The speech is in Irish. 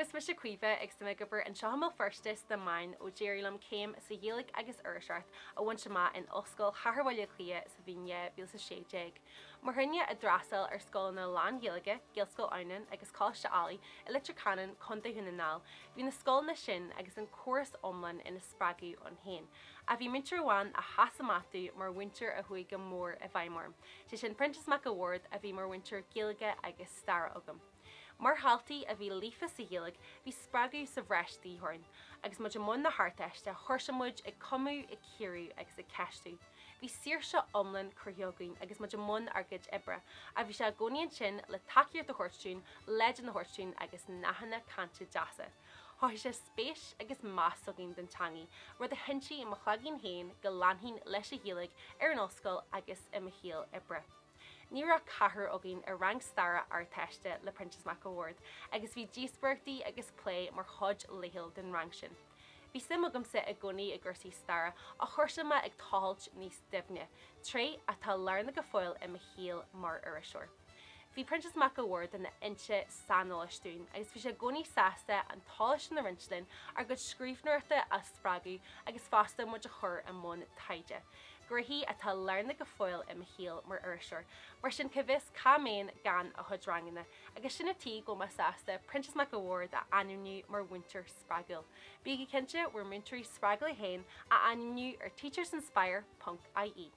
Is mise Caoimhe agus tá mé ag obair anseo i mBéal Feirste sna meáin ó d'éirigh liom céim sa Ghaeilge agus Iriseoireacht a bhaint amach in Ollscoil Chathair Bhaile Átha Cliath sa bhliain 2016. Mar dhuine a d'fhreastail ar scoileanna lán-Ghaeilge, Gaelscoil Adhamhnáin agus Coláiste Ailigh i Leitir Ceanainn, Co. Dhún na nGall, bhí na scoileanna sin agus an córas iomlán ina spreagadh ann féin. Ach bhí múinteoir amháin a sheas amach domh mar mhúinteoir a chuaigh go mór i bhfeidhm orm, sé sin Proinsias Mac a' Bhaird a bhí mar mhúinteoir Gaeilge agus Staire agam. Mar dhaltaí a bhí líofa sa Ghaeilge, bhí spreagadh sa bhreis de dhíth orainn. Agus muid i mbun na hArdteiste, thosaigh muid ag cumadh, ag cíoradh agus ag ceistiú. Bhí saoirse iomlán cruthaithe againn agus muid i mbun ár gcuid oibre, ach bhí sé i gcónaí ansin le tacaíocht a thabhairt dúinn, leideanna a thabhairt dúinn agus nathanna cainte deasa. Chothaigh sé spéis agus meas againn don teangaidh, rud a chinntigh i mo chloigeann féin go leanfainn leis an Ghaeilge ar an ollscoil agus i mo shaol oibre. Ní raibh ach ceathrar againn i rang staire Ardteiste le Proinsias Mac a' Bhaird agus bhí díospóireachtaí agus plé mar chuid laethúil den rang sin. Bhí suim agamsa i gcónaí i gcúrsaí staire ach thosaigh mé ag tochailt níos doimhne, tréith atá lárnach go fóill i mo shaol mar iriseoir. Bhí Proinsias Mac a' Bhaird ina fhoinse saineolais dúinn agus bhí sé i gcónaí sásta an t-eolas sin a roinnt linn, ár gcuid scríbhneoireachta a spreagadh agus fosta muid a chur i mbun taighde. Gnéithe atá lárnach go fóill i mo shaol mar iriseoir. Mar sin cá bhfios cá mbeinn gan a chuid ranganna? Agus sin an tuige go bhfuil mé sásta Proinsias Mac a' Bhaird a ainmniú mar mhúinteoir spreagúil. Bígí cinnte bhur múinteoirí spreagúla féin a ainmniú ar teachersinspire ponc ie.